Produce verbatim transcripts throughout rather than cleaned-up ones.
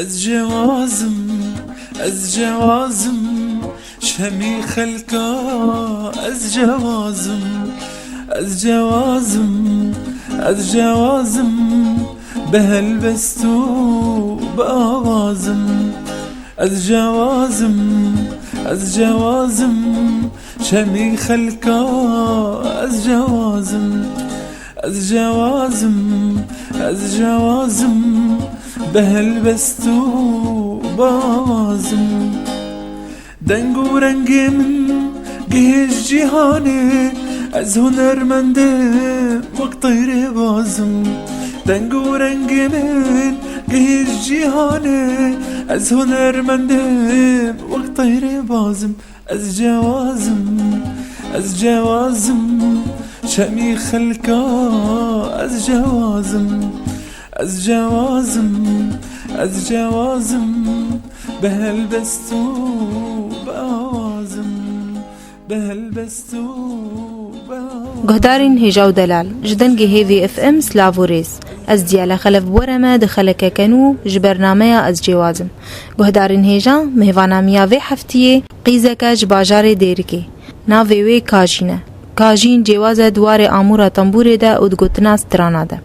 Ez cewazim, ez cewazim, şemî xelka ez cewazim, ez cewazim, ez cewazim, bi helbest û bi awazim. Ez cewazim, ez cewazim, şemî xelka ez cewazim. Ez cewazim, ez cewazim, bi helbest û bi awazim. Deng û rengê min gihêj cîhanê, ez hunermendim wek teyrê bazim. Deng û rengê min gihêj cîhanê, ez hunermendim wek teyrê bazim. Ez cewazim, ez cewazim, şemî xelka ez cewazim. Ez cewazim, ez cewazim, bi helbest û bi awazim, bi helbest û bi awazim. Guhdarên hêja û delal, ji dengê Hêvî F M silav û rêz. Ez Diyale Xelef bi we re me di xelekeke nû ji bernameya Ez Cêwaz im. Guhdarên hêja, mêvana me ya vê heftiyê qîzeke ji bajarê Dêrikê. Navê wê Kajîn e. Kajîn cêwaz e di warê amûra tembûrê de û di gotina strana de.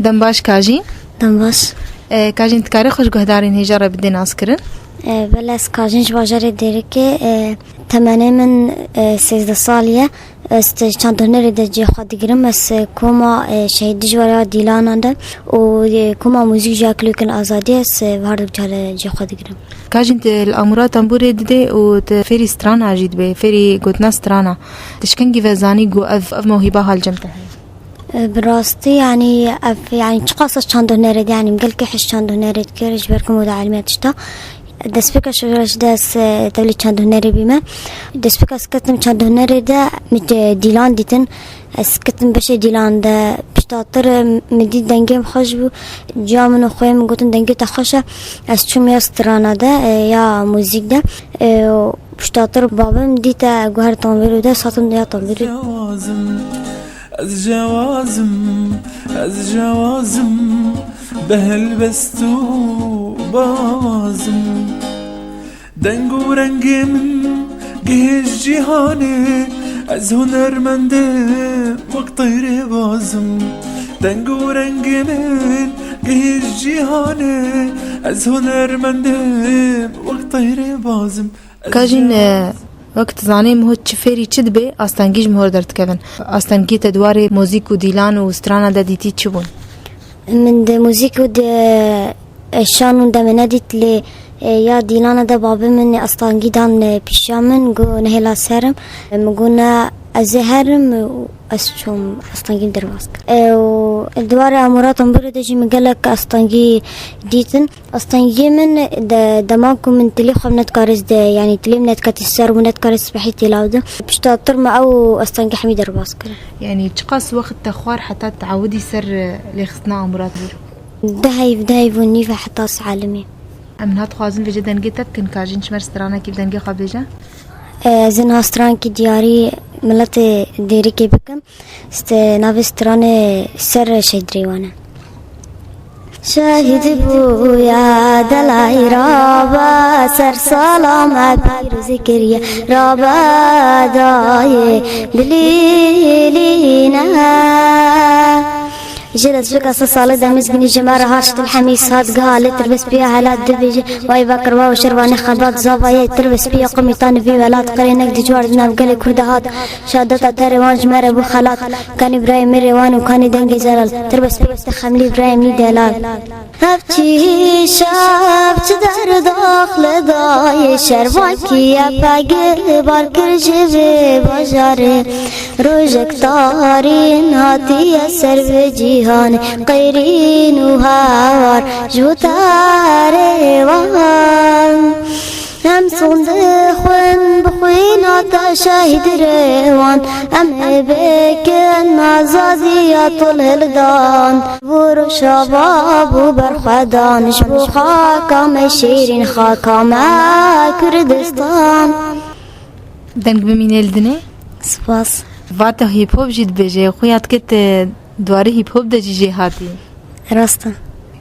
Dem baş Kajîn. Dem baş. E, Kajîn, dikarî xwe ji guhdarên hêja re bidê naskirin? E, belê, ez Kajîn ji bajarê Dêrikê, e, temenê min, e, sêzdeh salî ye. Ez di çandhunerê de cê xwe digirim. Ez, e, koma, e, şehîd dijwara Dîlana de û, e, koma muzîk ji Aklûkên Azadî ez, e, her du care cê xwe digirim. Kajîn, tu li amûra tembûrê didê û tu fêrî strana jî dibê, fêrî gotina strana. Tu ji kengî ve zanî ku ev, ev mewhîba hal cem te heye? E, bi rastî, yanî, ev, yanî, çiqas ez çandhunerê de, yanî, gelkî hej çandhunerê dikir, ji ber ku moda elmê tişta. Destpêka şoreş de ez, e, tevlî çandhunerê bîme. Destpêka ez ketim çandhunerê de, min, e, Dîlan dîtin. Ez ketim beşê Dîlan de. Piştatir, e, min dît dengê min xweş bû. Ciya min û xweyê min gotin, dengê te xweş e. Ez çûm ya strana de, e, ya muzîk de. E, û piştatir babê min dîte guher tembûrê de, satim ya tembûrê. Ez cewazim, ez cewazim, bi helbest û bi awazim. Deng û rengê min gihêj cîhanê, ez hunermendim wek teyrê bazim. Deng û rengê min gihêj cîhanê, ez hunermendim wek teyrê bazim. Kajîn, e, wek tu zanî, miho çi fêrî çi dibe, astengî ji miho derdikevin. Astengî te di warê muzîk û Dîlan û strana de dîtî çi bûn? Min di muzîk û di, e, şan û demê nedît lê, e, ya Dîlana de babê min astengî dan, e, pîşiya min, got, "Nehêla serim." E, min got, "Ne, ez ê herim." E, û ez çûm astengî derbas kir. E, û di warê amûra tembûrê de jî min gelek astengî dîtin. Astengiyê min de, dema ku min tilê xwe nedikare ez de, yanî tilê min nediketî ser û nedikare ez spehî têlaw de. Piştatir me ew astengî hemî derbas kirin. Yanî çiqas wext te xwar heta te ewidî ser, e, lêxistina amûra tembûrê? Du heyv, du heyv û nîv e heta ez elimî. Em niha dixwazin vêce dengê te bikin, Kajîn, ji me re stranekî bi dengê xwe bêje. E, ez ê niha strankî diyarî miletê Dêrikê bikim. St-, navê stranê Ser Şehîd Rêwan e. Şehîd bûya delay raba, ser sala me pîroz kiriye, raba dayê dilîlîne. Ji destpêka sed salê de mizgînî ji me re hat, ji Dil Hemî Saad giha lê tirbispiya helat dibêje, wayî vekirwa û şervanê xebat zava yê tirbispiya qumîtan vî welat qirênek di cwar di nav gelê Kurda hat. Şehadeta terê wan ji me re bû xelat. Kanî birayê min rê wan û kanî dengê zelal. Tirbispiya te xemlî birayê min delal. Hevçî şev çi derdox li dayê şervankî ye pegi bar kir ji vê bajarê. Rojek tarîn hatiye ser vê cîhanê qeyrîn û hewar ji bo te herê wan. Em son dixwin bi xwîna te şehîd rê wan. Em ê bikin azadiya tol hildan. Vûr û şabab û berxwedan ji bo xaka me şêrîn, xaka me Kurdistan. Deng bimîne li dinê. Spas. Vata hip hop jî dibêje, xuya dike te di warê hip hop de jî jê hatî. Rast e.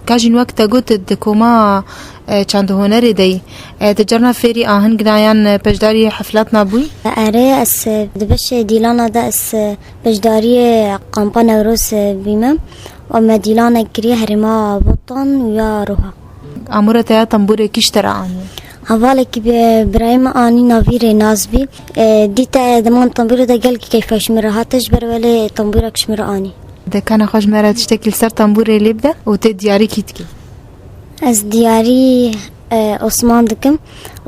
Ka jîn wek te got di koma, e, çand û hunerê de yî. E, te carna fêrî ahingna yan, e, beşdarî heflatna bûyî? Erê, ez, e, di beşê dîlana de ez, e, beşdariyê Kampa Newroz, e, bîme. Û me dîlanek kiriye herêma Botan û ya Roha. Amûra te ya tembûrê kî ji te re aniye? Hevalekî bi birayê min anî, navî Rênaz bî. E, dîte deman tembûrê de gelkî keyfa ji min re hate, ji ber welê tembûrek ji min re anî. De kana xwe ji me re tiştekî li ser tembûrê lê bide û tê diyarî kî dikî? Ez diyarî, e, Osman dikim.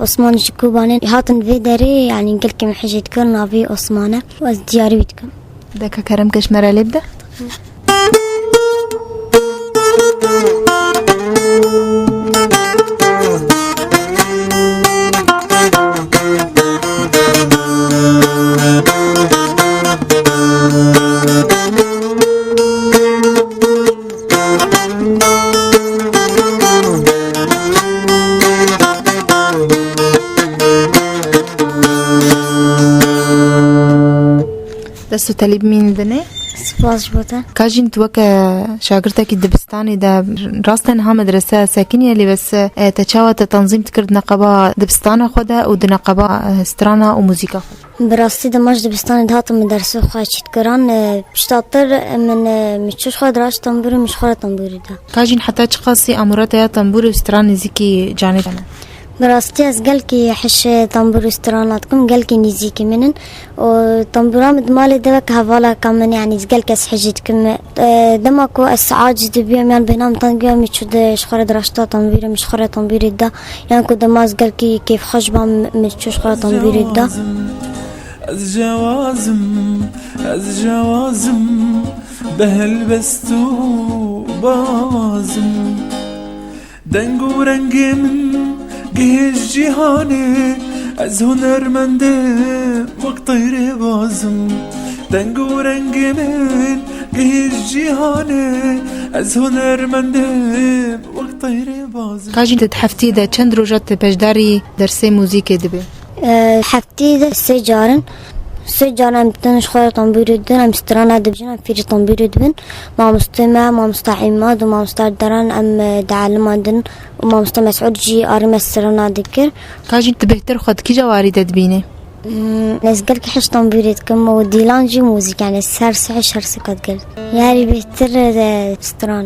Osman ji Kobanê hatin vê derê, yanî gelkî min hijê dikir, navî Osman e. Û ez diyarî wî dikim. De ka kerem ke ji me re lê bide. Dest û telî bimînin dinê. Spas ji bo te. Ka jîn tu weke şagirtekî dibistanê de, rast e niha medrese sekiniye, lê bes, e, te çawa te tenzîm dikir di neqeba dibistana xwe de û di neqeba, e, strana û muzîka xwe de? Bi rastî dema ji dibistanê dihatim min dersê xwe çî dikiran, e, piştatir min, e, min çû ji xwe diraşt tembûrê, min ji xwe re tembûrê da. Ka jîn heta çiqasî amûra te ya tembûrê û stran nêzîkî canê te ne? Bi rastî ez gelkî hişê tembûr û strana dikim, gelkî nêzîkî min in. Û tembûra min di malê de wek hevaleka min, yanî ez gelkî ez hijê dikim. E, dema ku ez aciz dibiyam yan bêhna min teng biyam, min çû di ji xwe re diraşta tembûrê, min ji xwe re tembûrê da. Yan ku dema ez gelkî kêfxweş bam, min çû ji xwe re tembûrê da. Ez cewazim, ez cewazim, bi helbest û bazim. Deng û rengê min gihîşt cîhanê, ez hunermendê wek teyrê bazim. Deng û rengê min gihîşt cîhanê, ez hunermendê wek teyrê bazim. Ka jîn te di heftî de çend roja te beşdarî dersê muzîkê dibe? E, heftî de sê carin. Sê carin em ditin ji xwe re tembûrê didin, em strana dibijin, em fêrî tembûrê dibin. Mamostê me, mamosta Îmad û mamosta Deran em, e, dieliman din û mamosta Mesûd jî arî me strana dikir. Ka jîn tu bêhtir xwe di kîja warî de dibînî? Hmm, ez gelkî hişê tembûrê dikim û dîlan jî muzîk, yanî ser sihê şer sikat gelkî. Yarî bêhtir, e, stran.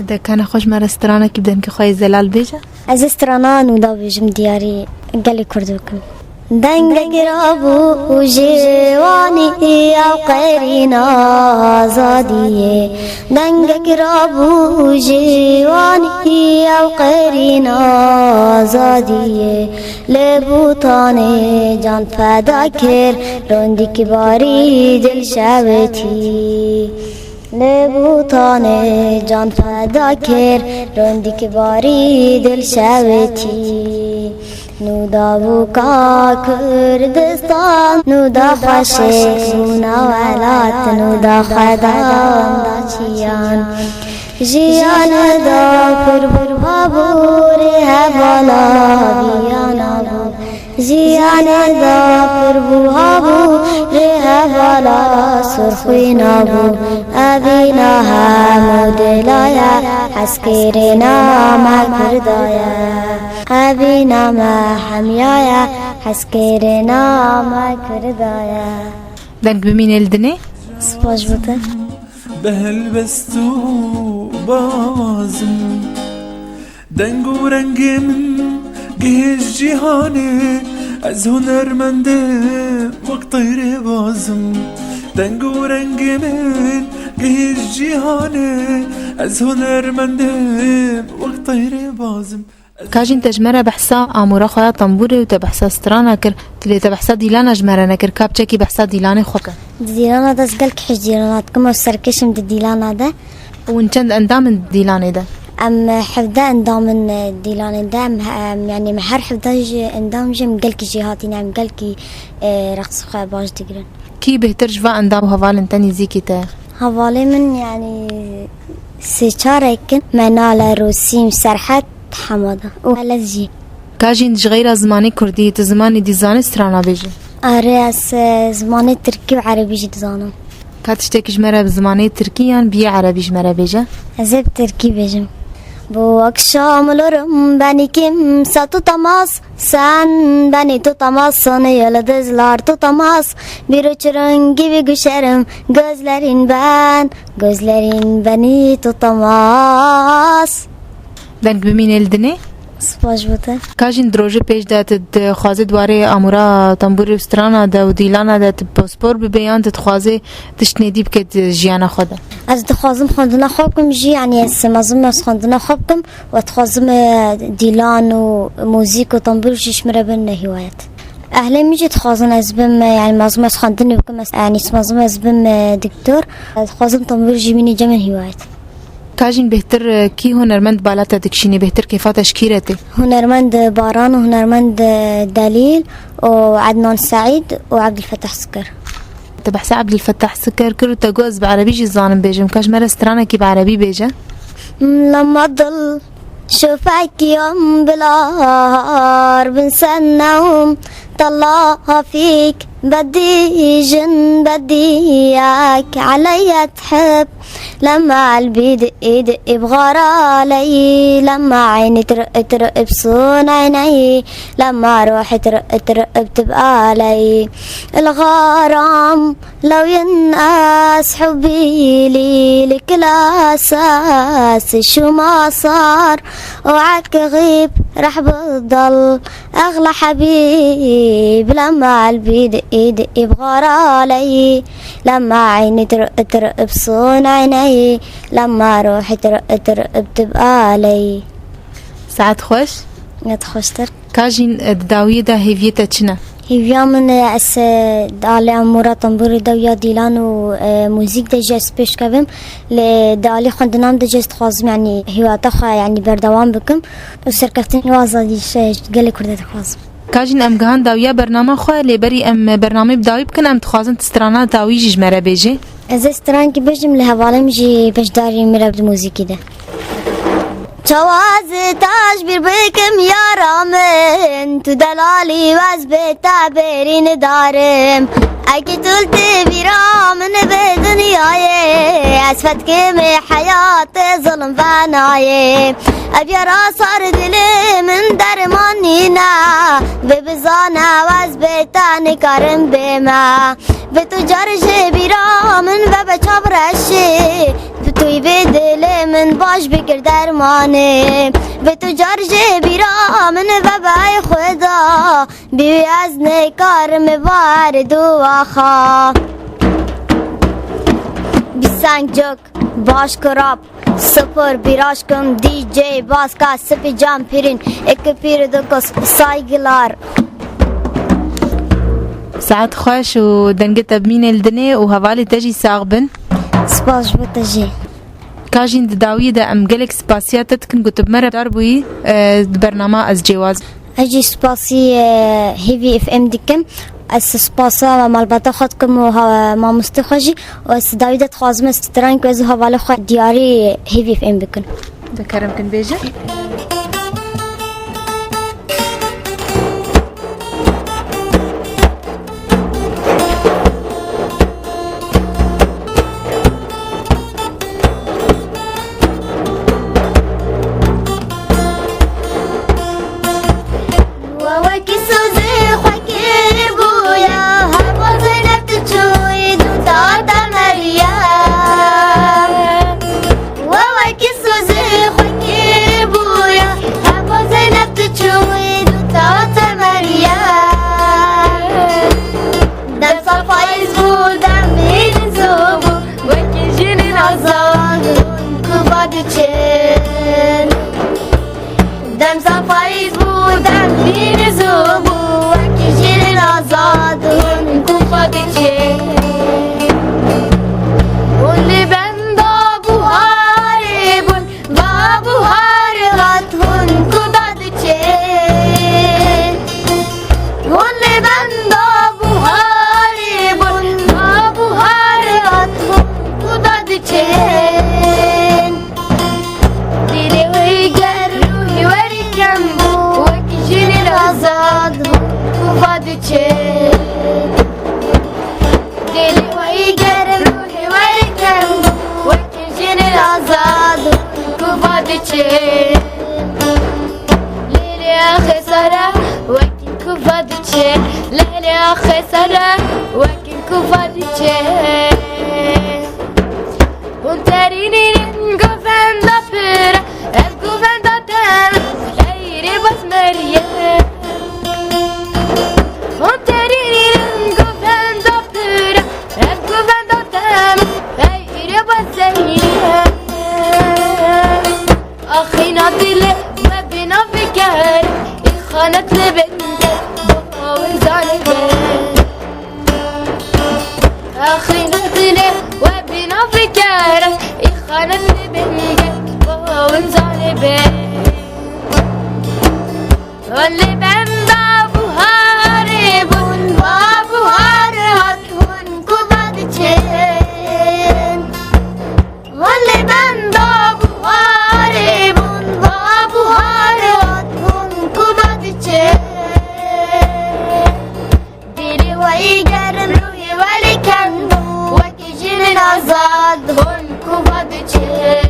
De kana xwe ji me re stranekî bi dengê xwe yê zelal bêje. Ez ê strana nû da bêjim, diyarî gelê Kurd bikim. Dengek rabû û jêwanî ew qeyrîna azadiyê. Dengek rabû û jêwanî ew qeyrîna azadiyê. Lê Bûtanê can feda kir, rondî kibarî dil şewitî. Lê Bûtanê can feda kir, rondî kibarî dil şewitî. Nû da bûka Kurdistan, nû da xweşik bûna welat, nû da xweda wenda çiyan. Jiyane da pir bû, hebû rê hevala viyana bû. Jiyane da pir bû, hebû rê hevala surxwîna bû. Evîna hemû dila ye, hezkirina me Kurda ye. Evîna me hemiya ye, hezkirina me Kurda ye. Deng bimîne li dinê. Spas bo te. Bi helbest û bazim. Deng û rengê min gihêj cîhanê. Ez hunermendim wek teyrê bazim. Deng û rengê min gihêj cîhanê. Ez hunermendim wek teyrê bazim. Ka jîn te ji me re behsa amûra xwe ya tembûrê û te behsa strana kir, lê te behsa dîlana ji me re nekir. Ka piçekî behsa dîlanê xwe ke. Di dîlana de ez gelek hêj dîlana dikim û serkêş im di dîlana de. Hûn çend endam in dîlanê de? Em hevdeh endam in dîlanê de. Em, em, yanî me her hevdeh jî endam jî em gelkî jêhatî ne, em gelkî, e, reqsê xwe baş digirin. Kî bêhtir ji van endam û hevalên te nêzîkî te ye? Hevalê min, yanî, sê çarek in. Menale, Rûsîm, Serhet, Hemada û Elez jî. Ka jîn ji xeyra zimanê kurdî, tu zimanê dî zanî strana bêjî? Erê, ez, e, zimanê tirkî û erebî jî dizanim. Ka tiştekî ji me re bi zimanê tirkî yan bi yê erebî ji me re bêje? Ez ê bi tirkî bêjim. Bu akşam olurum ben ikimse tutamaz. Sen beni tutamazsın yıldızlar tutamaz. Bir uçurum gibi düşerim gözlerin ben. Gözlerin beni tutamaz. Deng bimîne li dinê. Spas bo te. Ka jîn di rojê pêş de tu dixwazî di warê amûra tembûrê û strana de û dîlana de tu paspor bibê yan tu dixwazî tiştnê dî bike di jiyana xwe de? Ez dixwazim xwendina xwe bikim jî, yanî ez mezin me ez xwendina xwe bikim. Ve dixwazim, e, dîlan û muzîk û tembûr jî ji min re bin hîwayet. Ehlê min jî dixwazin ez bim, e, yanî mezin ez xwendinê bikim, ez, yanî mezin ez bim, e, doktor. Ez dixwazim tembûr jî bînî cem min hîwayet. Ka jîn bêhtir, e, kî hunermend bala te dikişînî, bêhtir kêfa te ji kî re tê? Hunermend Baran û hunermend, e, Delîl û Ednan Seîd û Ebdulfetah Siker. Te behsa Ebdulfetah Siker kir û te got, ez bi erebî jî zanim bêjim. Ka ji me re stranekî bi erebî bêje. لما ضل شوفك يوم بالقهر بنسى النوم. طلع فيك بدي جن بديك علي تحب. لما قلبي دق دق بغار علي. لما عيني ترق ترق بصون عيني. لما روحي ترق ترق بتبقى علي. الغرام لو ينقاس حبي ليلك الأساس شو ما صار. اوعك غيب رح بضل أغلى حبيب. لما قلبي دق دق بغار علي. لما عيني ترق ترق بصون عيني. لما روحي ترق ترق بتبقى علي. Saet xweş. Yat xweştir. Ka jîn, e, di dawiyê de hêviyê te çi ne? Hêviya min, e, ez, e, di alê amûra tembûrê de û ya dîlan û, e, muzîk de jî ez pêş kevim. Lê di alî xwendinan de jî ez dixwazim, yanî hêviyata xwe, yanî berdewam bikim û serkeftinê û azadî ji gelê Kurd de dixwazim. Ka jîn em gihan dawiya bernama xwe, lê berî em bernameyê bi dawî bikin, em dixwazin tu strana dawî jî ji me re bêjê. Ez ê strankî bêjim, lê hevalê min jî beşdarî min re bi muzîkî de. Çawa ez ê te ji bîr bikim yara min, tu delalî û ez bê te bêrî nidarim. Ekî tu li tê bîra min bi dinyayê, ez fetkê me heyatê zilm venayê. Ev yara sar dilê min derman nîne, vê bizane ez bê te nikarim bême. Vê tu car ji bîra min vebe çavreşê, tu yî vê dilê min baş bikir dermanê. Vê tu car ji bîra min vebe ey Xweda, bî wî ez nikarim ê bare duwa xwe. Bi seng cok, baş kurap, Sıfır bir aşkım D J Baska, Sipi Can Pirin, iki pir dokuz, saygılar. Saet xweş û dengê te bimîne li dinê û hevalê te jî sax bin. Spas ji bo te jî. Ka jîn di dawiyê de em gelek spasiya te dikin ku tu bi me re dar bûyî, e, di bernama Ez Cêwaz. Ez jî spasî, e, Hêvî F M dikim. Ez spasa malbata xwe dikim û ha-, mamostê xwe jî. Û ez dawî de dixwazim ez strank û ez û hevalê xwe diyarî Hêvî F M bikin. De kerem kin bêje. Wekî sozê xwe kir bûya, hema Zeynep tu çûyî dûta te meriya. Dilê wê ger ruhê werî kem bû, wekî jinên azad hûn kuva diçin. Dilê wê ger ruhê werî kem bû, wekî jinên azad hûn kuva diçin. Lêlê axê sare wekî kuva diçe, lêlê axê sare wekî kuva diçe. Hûn terînînin govenda pir e, ev govenda te ne, ey rêbaz meriye. Hûn terînînin govenda pir e, ev govenda te ne, ey rêbaz zehîniye. Axîna dilê we bîna fikir, îxanet li bin bawin zanî be. Axîna dilê we bîna fikir, îxanet li bin bawin zanî be. Hûn li benda buharê bûn, ba buhar hat hûn kuva diçin. Hûn li benda buharê bûn, ba buhar hat hûn kuva diçin. Dilê we yî germ, ruhê we lê kem bû, wekî jinên azad hûn kuva diçin.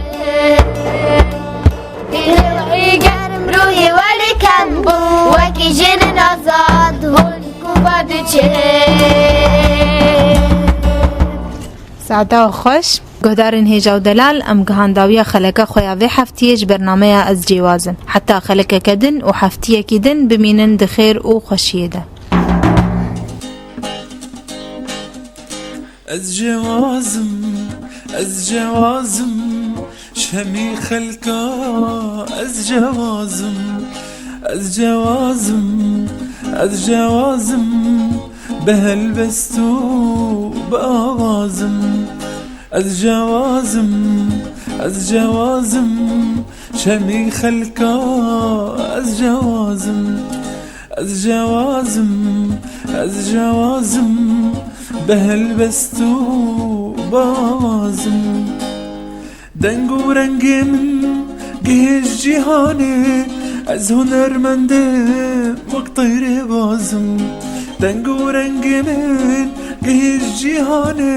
Dilê we yî germ, ruhê we lê kem bû, wekî jinên azad hûn kuva diçin. Saeta xweş. Guhdarên hêja û delal, em gihandawiya xeleka xwe ya vê heftiyê ji bernameya Ez Cêwaz im. Heta xelekeke din û heftiyekî din bimînin di xêr û xweşiyê de. Ez cewazim, ez cewazim, şemî xelka ez cewazim, ez cewazim, ez cewazim, bi helbest û bi awazim. Ez cewazim, ez cewazim, şemî xelka ez cewazim. Ez cewazim, ez cewazim, bi helbest û bi awazim. Deng û rengê min gihêj cîhanê, ez hunermendim wek teyrê bazim. Deng û rengê min gihêj cîhanê,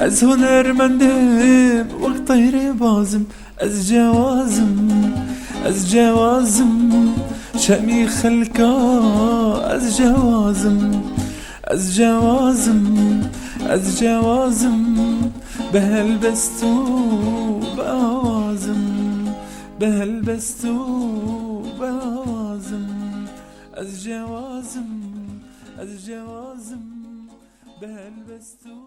ez hunermendim wek teyrê bazim. Ez cewazim, ez cewazim, şemî xelka ez cewazim. Ez cewazim, ez cewazim, bi helbest û bi awazim, bi helbest û bi awazim. Ez cewazim, ez cewazim, bi helbest û